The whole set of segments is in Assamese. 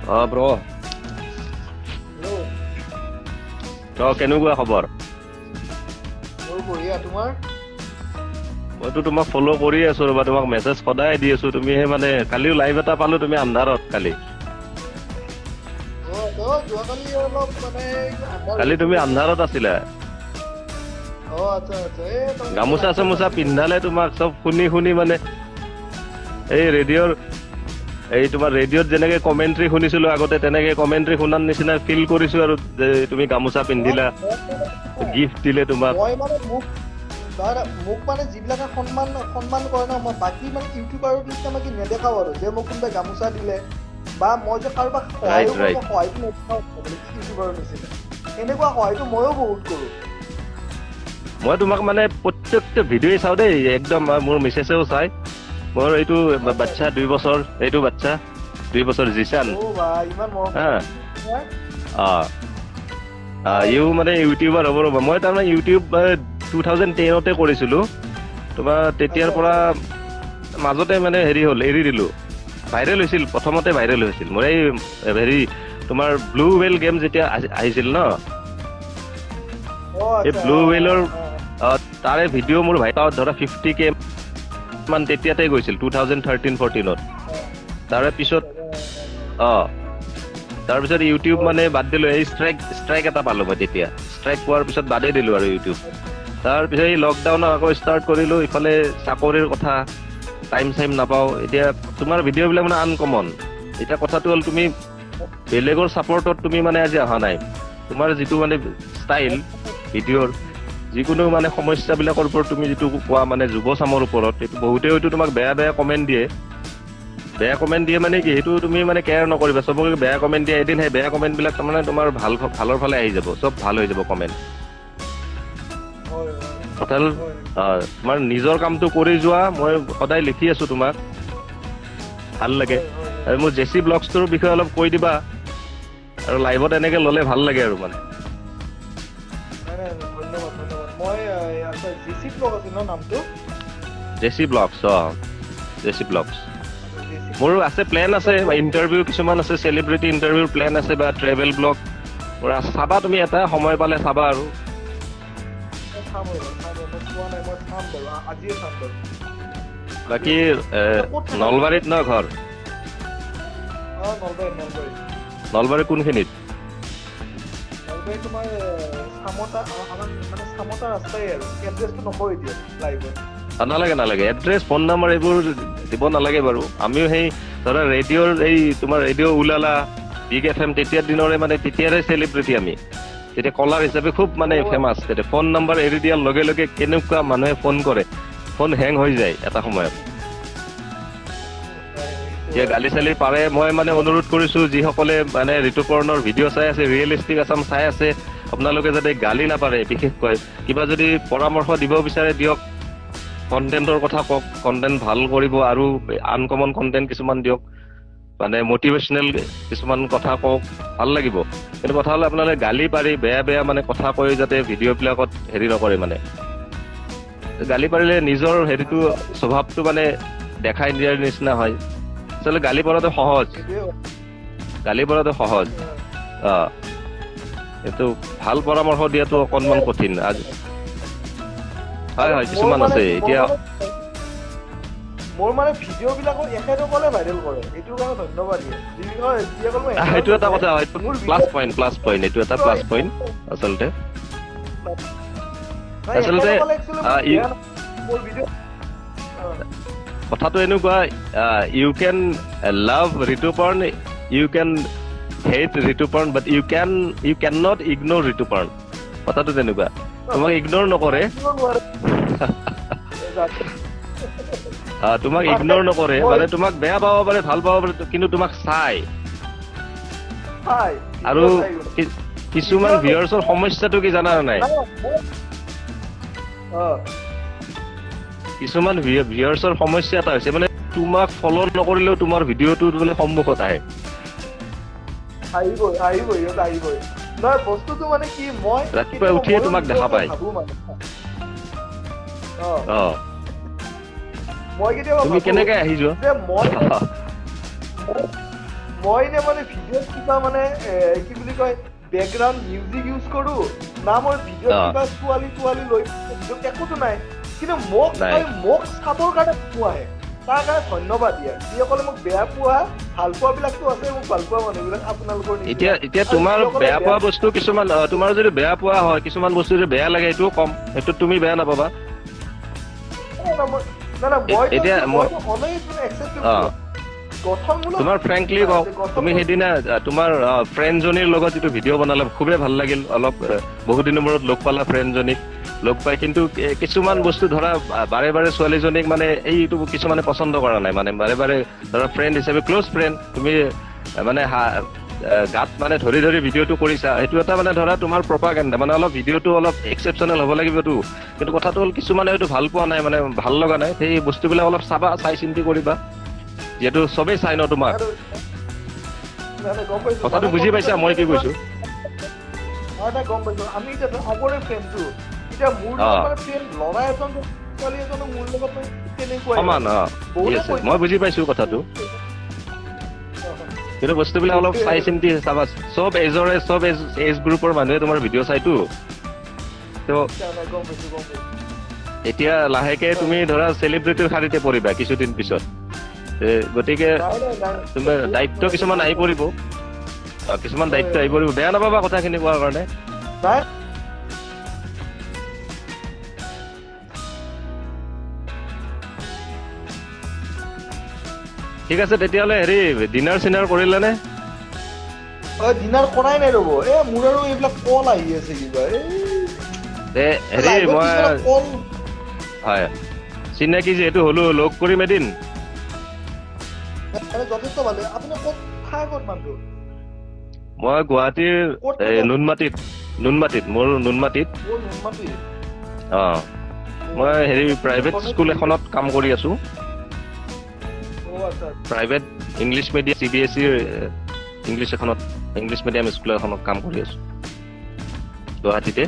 অ ব্ৰ, হেল্ল'। ত কেনেকুৱা খবৰ? মোৰ বঢ়িয়া, তোমাৰ? মইতো তোমাক ফ'ল' কৰি আছো ৰ'বা, তোমাক মেছেজ সদায় দি আছো। তুমিহে মানে কালিও লাইভ এটা পালো, তুমি আন্ধাৰত কালি। অ তো যোৱাকালি অলপ মানে আন্ধাৰ কালি তুমি হৈছিলে। আন্ধাৰত আছিলা। অ আচ্ছা আচ্ছা, এই তাৰমানে গামোচা লাইট চাইট চামোচা নাছিলে। পিন্ধালে তোমাক, চব শুনি শুনি মানে এই ৰেডিঅ'ৰ, এই তোমাৰ ৰেডিঅ'ত যেনেকে কমেণ্ট্ৰি শুনিছিলো আগতে, তেনেকে কমেণ্ট্ৰি শুনাৰ নিচিনা ফিল কৰিছো আৰু যে তুমি গামোচা পিন্ধিলা, গিফ্ট দিলে তোমাক। মই মানে মোক নহয় নহয়, মোক মানে যিবিলাকে সন্মান সন্মান কৰে ন, মই বাকী মানে ইউটিউবাৰৰ নিচিনা মই কি নেদেখাও আৰু যে মোক কোনোবাই গামোচা দিলে বা মই যে কাৰোবাক সহায়ো কৰোঁ, মই সহায়টো নেদেখাও ইউটিউবাৰৰ নিচিনা। এনেকুৱা সহায়টো ময়ো বহুত কৰোঁ। মই তোমাক মানে প্ৰত্যেকটো ভিডিঅ'ই চাওঁ দেই, একদম। মোৰ মিছেছেও চাই। মোৰ এইটো বাচ্ছা 2 বছৰ, এইটো বাচ্ছা 2 বছৰ, জিচান। অ বা, ইমান মৰম! হা, অ ইও মানে ইউটিউবাৰ হ'ব ৰ'বা। মই তাৰমানে ইউটিউব 2010তে কৰিছিলো তোমাৰ, তেতিয়াৰ পৰা মাজতে মানে হেৰি হ'ল, এৰি দিলো। ভাইৰেল হৈছিল, প্ৰথমতে ভাইৰেল হৈছিল মোৰ এই হেৰি তোমাৰ ব্লু ৱেল গেম যেতিয়া আহিছিল ন, এই ব্লু ৱেলৰ তাৰে ভিডিঅ' মোৰ ভাই ধৰা 50K মান তেতিয়াতে গৈছিল, 2013-14ত। তাৰে পিছত তাৰপিছত ইউটিউব মানে বাদ দিলো। এই ষ্ট্ৰাইক ষ্ট্ৰাইক এটা পালো মই তেতিয়া। ষ্ট্ৰাইক পোৱাৰ পিছত বাদেই দিলো আৰু ইউটিউব। তাৰপিছত এই লকডাউনত আকৌ ষ্টাৰ্ট কৰিলো। ইফালে চাকৰিৰ কথা, টাইম চাইম নাপাওঁ। এতিয়া তোমাৰ ভিডিঅ' বিলাক মানে আনকমন। এতিয়া কথাটো হ'ল, তুমি বেলেগৰ ছাপৰ্টত তুমি মানে আজি অহা নাই। তোমাৰ যিটো মানে ষ্টাইল ভিডিঅ'ৰ, যিকোনো মানে সমস্যাবিলাকৰ ওপৰত তুমি যিটো কোৱা, মানে যুৱ চামৰ ওপৰত, সেইটো বহুতে হয়তো তোমাক বেয়া বেয়া কমেণ্ট দিয়ে। বেয়া কমেণ্ট দিয়ে মানে কি, সেইটো তুমি মানে কেয়াৰ নকৰিবা। চবকে বেয়া কমেণ্ট দিয়ে, এদিন সেই বেয়া কমেণ্ট বিলাক তাৰমানে তোমাৰ ভাল ভালৰ ফালে আহি যাব, চব ভাল হৈ যাব কমেণ্ট। কথা হ'ল, তোমাৰ নিজৰ কামটো কৰি যোৱা। মই সদায় লিখি আছো তোমাক, ভাল লাগে। আৰু মোৰ জেচি ব্লগছটোৰ বিষয়ে অলপ কৈ দিবা আৰু লাইভত এনেকে ল'লে ভাল লাগে আৰু মানে। নাই নাই, ধন্যবাদ ধন্যবাদ। মই আচ্ছা, জেচি ব্লগ আছিল ন নামটো? জেচি ব্লগছ, অ, জেচি ব্লগছ। মোৰো আছে, প্লেন আছে, ইণ্টাৰভিউ কিছুমান আছে, চেলিব্ৰিটি ইণ্টাৰভিউৰ প্লেন আছে বা ট্ৰেভেল ব্লগ চাবা। তুমি এটা সময় পালে চাবা আৰু। চাম ৰ'বা, চাম ৰ'বা। মই চোৱা নাই, মই চাম বাৰু, আজিয়ে চাম বাৰু। বাকী নলবাৰীত ন ঘৰ? অ, নলবাৰীত, নলবাৰীত। নলবাৰীৰ কোনখিনিত? নলবাৰী তোমাৰ চামতা, আমাৰ মানে চামতা ৰাস্তাই আৰু। এড্ৰেছটো নকওঁ এতিয়া লাইভত। নালাগে নালাগে, এড্ৰেছ, ফোন নাম্বাৰ এইবোৰ দিব নালাগে বাৰু। আমিও সেই ধৰা ৰেডিঅ'ৰ, এই তোমাৰ ৰেডিঅ' ওলালা, বিগ এফএম, তেতিয়াৰ দিনৰে মানে তেতিয়াৰে চেলিব্ৰিটি আমি তেতিয়া, কলাৰ হিচাপে খুব মানে ফেমাছ। তেতিয়া ফোন নাম্বাৰ এৰি দিয়াৰ লগে লগে কেনেকুৱা মানুহে ফোন কৰে, ফোন হেং হৈ যায় এটা সময়ত। এতিয়া গালি চালি পাৰে। মই মানে অনুৰোধ কৰিছো, যিসকলে মানে ঋতুপৰ্ণৰ ভিডিঅ' চাই আছে, ৰিয়েলিষ্টিক আছাম চাই আছে, আপোনালোকে যাতে গালি নাপাৰে। বিশেষকৈ কিবা যদি পৰামৰ্শ দিব বিচাৰে দিয়ক, কণ্টেণ্টৰ কথা কওক, কণ্টেণ্ট ভাল কৰিব আৰু আনকমন কণ্টেণ্ট কিছুমান দিয়ক, মানে মটিভেশ্যনেল কিছুমান কথা কওক, ভাল লাগিব। কিন্তু কথা হ'লে আপোনালোকে গালি পাৰি, বেয়া বেয়া মানে কথা কৈ যাতে ভিডিঅ' বিলাকত হেৰি নকৰে। মানে গালি পাৰিলে নিজৰ হেৰিটো, স্বভাৱটো মানে দেখাই দিয়াৰ নিচিনা হয়। আচলতে গালি পৰাটো সহজ, গালি পৰাটো সহজ, অ, এইটো ভাল পৰামৰ্শ দিয়াটো অকনমান কঠিন আজি। হয় হয়, কিছুমান আছে এতিয়া। মোৰ মানে ভিডিঅ' বিলাকো এখেতসকলে ভাইৰেল কৰে, এইটোৰ কাৰণে ধন্যবাদ দিয়ে। যিসকল সেইটো এটা কথা হয়, প্লাছ পইণ্ট, প্লাছ পইণ্ট, এইটো এটা প্লাছ পইণ্ট। আচলতে আচলতে কথাটো এনেকুৱা, you can love Rituparna, you can hate Rituparna, but you can not ignore Rituparna. কথাটো তেনেকুৱা, তোমাক ইগন'ৰ নকৰে, তোমাক ইগন'ৰ নকৰে। মানে তোমাক বেয়া পাব পাৰে, ভাল পাব পাৰে, কিন্তু তোমাক চাই। আৰু কিছুমান ভিউৱাৰ্ছৰ সমস্যাটো কি জানা নাই? কিছুমান ভিউৱাৰ্ছৰ সমস্যা এটা হৈছে, মানে তোমাক ফ'ল' নকৰিলেও তোমাৰ ভিডিঅ'টো বোলে সন্মুখত আহে। আহিবই, আহিবই, সিহঁত আহিবই। নহয়, বস্তুটো মানে কি, মই ৰাতিপুৱা উঠিয়ে তোমাক দেখা পায়। অ, মই কেতিয়াবা তুমি কেনেকে আহি যোৱা যে মই মই নে মানে ভিডিঅ'ত কিবা মানে কি বুলি কয় বেকগ্ৰাউণ্ড মিউজিক ইউজ কৰো না, মই ভিডিঅ'ত কিবা ছোৱালী তোৱালী লৈ ভিডিঅ'ত একোতো নাই, কিন্তু মোক মোক চাবৰ কাৰণে আহে, তাৰ কাৰণে ধন্যবাদ ইয়াৰ যিসকলে মোক বেয়া পোৱা ভাল পোৱাবিলাকতো আছে, মোক ভাল পোৱা মানুহবিলাক আপোনালোকৰ। এতিয়া এতিয়া তোমাৰ বেয়া পোৱা বস্তু কিছুমান, তোমাৰ যদি বেয়া পোৱা হয় কিছুমান বস্তু যদি বেয়া লাগে সেইটোও কম, সেইটো তুমি বেয়া নাপাবা। তোমাৰ ফ্ৰেংকলি কওঁ, তুমি সেইদিনা তোমাৰ ফ্ৰেণ্ডজনীৰ লগত যিটো ভিডিঅ' বনালা খুবেই ভাল লাগিল, অলপ বহুত দিনৰ মূৰত লগ পালা ফ্ৰেণ্ডজনীক, লগ পাই কিন্তু কিছুমান বস্তু ধৰা বাৰে বাৰে ছোৱালীজনীক মানে এইটো কিছুমানে পচন্দ কৰা নাই, মানে বাৰে বাৰে ধৰা ফ্ৰেণ্ড হিচাপে ক্ল'জ ফ্ৰেণ্ড তুমি মানে গাত মানে ধৰি ধৰি ভিডিঅ'টো কৰিছা, সেইটো এটা মানে ধৰা তোমাৰ প্ৰপাগেণ্ডা, মানে অলপ ভিডিঅ'টো অলপ এক্সেপশ্যনেল হ'ব লাগিবতো। কিন্তু কথাটো হ'ল কিছুমানে হয়তো ভাল পোৱা নাই, মানে ভাল লগা নাই, সেই বস্তুবিলাক অলপ চাবা, চাই চিন্তি কৰিবা, যিহেতু চবেই চাই ন তোমাক। কথাটো বুজি পাইছা মই কি কৈছো? সমান মই বুজি পাইছো কথাটো, কিন্তু বস্তুবিলাক অলপ চাই চিন্তি চাবা। চব এজৰে চব এজ গ্ৰুপৰ মানুহে তোমাৰ ভিডিঅ' চাইতো, এতিয়া লাহেকে তুমি ধৰা চেলিব্ৰিটিৰ শাৰীতে পৰিবা কিছুদিন পিছত, গতিকে তোমাৰ দায়িত্ব কিছুমান আহি পৰিব, কিছুমান দায়িত্ব আহি পৰিব। বেয়া নাপাবা কথাখিনি কোৱাৰ কাৰণে। ঠিক আছে তেতিয়াহ'লে হেৰি ডিনাৰ চিনাৰ কৰিলে নে? ডিনাৰ কৰাই নাই ৰ'ব, এই মোৰ আৰু এইবিলাক কল আহি আছে কিবা। হেৰি মই হয় চিনাকি যিহেতু হ'লো, লগ কৰিম এদিন। যথেষ্ট ভালে। আপুনি ক'ত থাকে, ক'ত মানুহটো? মই গুৱাহাটীৰ নুনমাটিত, নুনমাটিত, মোৰ নুনমাটিত। অ মই হেৰি প্ৰাইভেট স্কুল এখনত কাম কৰি আছো, private English medium C B S ইৰ ইংলিছ এখনত, ইংলিছ মিডিয়াম স্কুল এখনত কাম কৰি আছো গুৱাহাটীতে।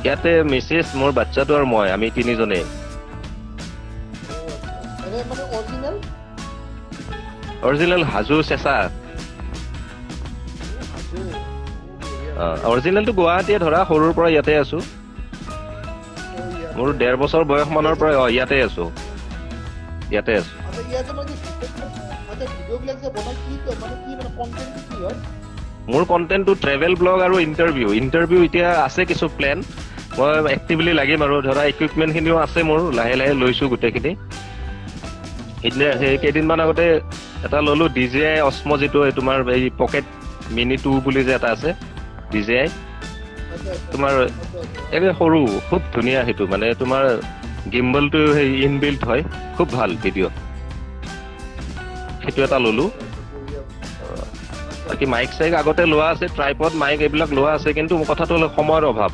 ইয়াতে মিছেছ, মোৰ বাচ্চাটো আৰু মই, আমি তিনিজনেই। অৰিজিনেল হাজো চেঁচা। অৰিজিনেলটো গুৱাহাটীয়ে ধৰা, সৰুৰ পৰা ইয়াতে আছো, মোৰ 1.5 বছৰ বয়স মানৰ পৰা ইয়াতে আছো, ইয়াতে আছো। মোৰ কণ্টেণ্টটো ট্ৰেভেল ব্লগ আৰু ইণ্টাৰভিউ। ইণ্টাৰভিউ এতিয়া আছে কিছু প্লেন, মই এক্টিভলি লাগিম আৰু ধৰা ইকুইপমেণ্টখিনিও আছে মোৰ, লাহে লাহে লৈছো গোটেইখিনি। সেইদিনা সেই কেইদিনমান আগতে এটা ললো ডি জে আই অস্ম, যিটো তোমাৰ এই পকেট মিনি 2 বুলি যে এটা আছে ডি জে আই, তোমাৰ একে সৰু, খুব ধুনীয়া সেইটো, মানে তোমাৰ গিম্বলটো সেই ইনবিল্ট হয়, খুব ভাল ভিডিঅ', সেইটো এটা ললো। বাকী মাইক চাইক আগতে লোৱা আছে, ট্ৰাইপড মাইক এইবিলাক লোৱা আছে, কিন্তু কথাটো হ'ল সময়ৰ অভাৱ,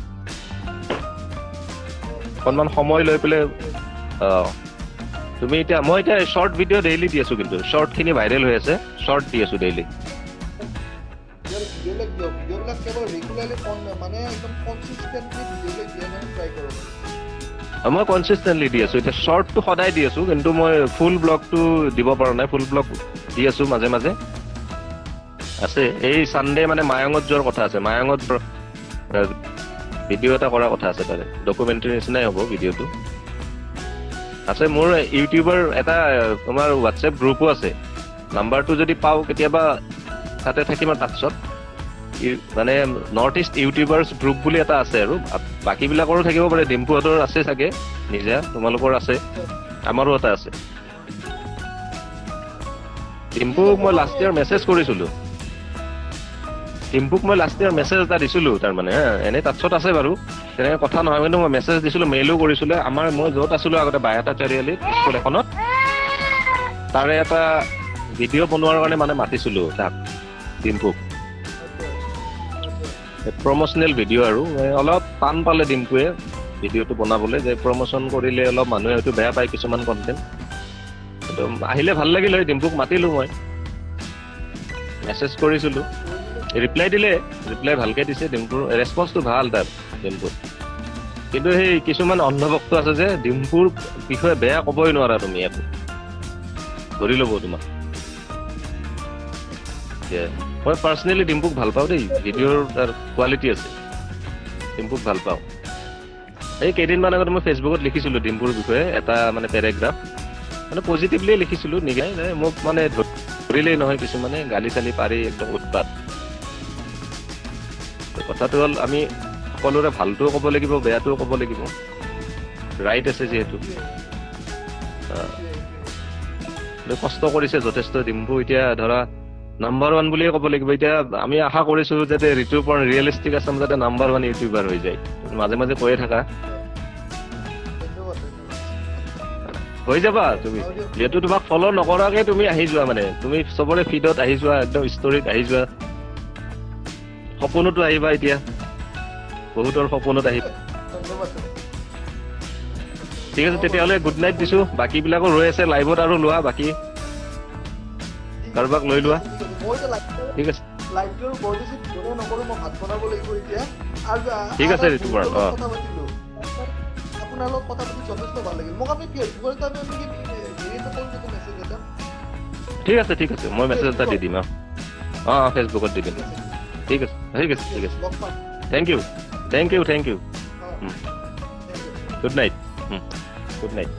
অকণমান সময় লৈ পেলাই। তুমি এতিয়া, মই এতিয়া শ্বৰ্ট ভিডিঅ' ডেইলি দি আছো, কিন্তু শ্বৰ্টখিনি ভাইৰেল হৈ আছে, শ্বৰ্ট দি আছো ডেইলি। মই কনচিষ্টেণ্টলি দি আছো, এতিয়া শ্বৰ্টটো সদায় দি আছো, কিন্তু মই ফুল ব্লগটো দিব পৰা নাই, ফুল ব্লগ দি আছো মাজে মাজে আছে। এই চানডে মানে মায়ঙত যোৱাৰ কথা আছে, মায়ঙত ভিডিঅ' এটা কৰাৰ কথা আছে, তাৰে ডকুমেণ্টাৰী নিচিনাই হ'ব ভিডিঅ'টো আছে। মোৰ ইউটিউবৰ এটা তোমাৰ হোৱাটছএপ গ্ৰুপো আছে, নাম্বাৰটো যদি পাওঁ কেতিয়াবা তাতে থাকিম আৰু টাচত, মানে নৰ্থ ইষ্ট ইউটিউবাৰ্ছ গ্ৰুপ বুলি এটা আছে, আৰু বাকীবিলাকৰো থাকিব পাৰে, ডিম্পুহঁতৰ আছে চাগে নিজা, তোমালোকৰ আছে, আমাৰো এটা আছে। ডিম্পুক মই লাষ্ট ইয়াৰ মেছেজ কৰিছিলো, ডিম্পুক মই লাষ্ট ইয়াৰ মেছেজ এটা দিছিলো, তাৰমানে এনেই টাচত আছে বাৰু, তেনেকে কথা নহয়, কিন্তু মই মেছেজ দিছিলো, মেইলো কৰিছিলো। আমাৰ মই য'ত আছিলো আগতে বাইহাটা চাৰিআলিত স্কুল এখনত, তাৰে এটা ভিডিঅ' বনোৱাৰ কাৰণে মানে মাতিছিলো তাক, ডিম্পুক, প্ৰমোচনেল ভিডিঅ'। আৰু অলপ টান পালে ডিম্পুৱে ভিডিঅ'টো বনাবলৈ, যে প্ৰমোচন কৰিলে অলপ মানুহে হয়তো বেয়া পায় কিছুমান কণ্টেণ্ট, কিন্তু আহিলে ভাল লাগিল হয়। ডিম্পুক মাতিলো, মই মেছেজ কৰিছিলো, ৰিপ্লাই দিলে, ৰিপ্লাই ভালকে দিছে ডিম্পুৰ, ৰেচপন্সটো ভাল তাৰ ডিম্পুৰ। কিন্তু সেই কিছুমান অন্ধভক্ত আছে যে ডিম্পুৰ বিষয়ে বেয়া ক'বই নোৱাৰা তুমি, একো ধৰি ল'ব তোমাক। মই পাৰ্চনেলি ডিম্পুক ভাল পাওঁ দেই, ভিডিঅ'ৰ তাৰ কোৱালিটি আছে, ডিম্পুক ভাল পাওঁ। এই কেইদিনমান আগত মই ফেচবুকত লিখিছিলোঁ ডিম্পুৰ বিষয়ে এটা মানে পেৰেগ্ৰাফ, মানে পজিটিভলি লিখিছিলোঁ। নিগাই মোক মানে ধৰিলেই নহয়, কিছুমানে গালি চালি পাৰি একদম উৎপাত। কথাটো হ'ল আমি সকলোৰে ভালটোও ক'ব লাগিব, বেয়াটোও ক'ব লাগিব, ৰাইট আছে যিহেতু। কষ্ট কৰিছে যথেষ্ট ডিম্পু, এতিয়া ধৰা নাম্বাৰ 1 বুলিয়ে ক'ব লাগিব। এতিয়া আমি আশা কৰিছো যাতে ঋতুপৰ্ণ ৰিয়েলিষ্টিক আছাম যাতে নাম্বাৰ 1 ইউটিউবাৰ হৈ যায়। মাজে মাজে কৈয়ে থাকা, হৈ যাবা তুমি, যিহেতু তোমাক ফ'ল' নকৰাকে তুমি আহি যোৱা, মানে তুমি চবৰে ফিডত আহি যোৱা, একদম ষ্টৰীত আহি যোৱা, সপোনতো আহিবা, এতিয়া বহুতৰ সপোনত আহিবা। ঠিক আছে, তেতিয়াহ'লে গুড নাইট দিছো। বাকীবিলাকো ৰৈ আছে লাইভত, আৰু লোৱা বাকী কাৰোবাক লৈ লোৱা। ঠিক আছে, ঠিক আছে ঋতুপৰ্ণ, আপোনাৰ লগত কথা পাতি যথেষ্ট ভাল লাগিল। মোক আপুনি ফেচবুকত মেছেজ এটা, ঠিক আছে, ঠিক আছে, মই মেছেজ এটা দি দিম। অঁ অঁ, ফেচবুকত দি দিম। ঠিক আছে, ঠিক আছে, ঠিক আছে। Thank you, thank you, thank you. Good night, good night.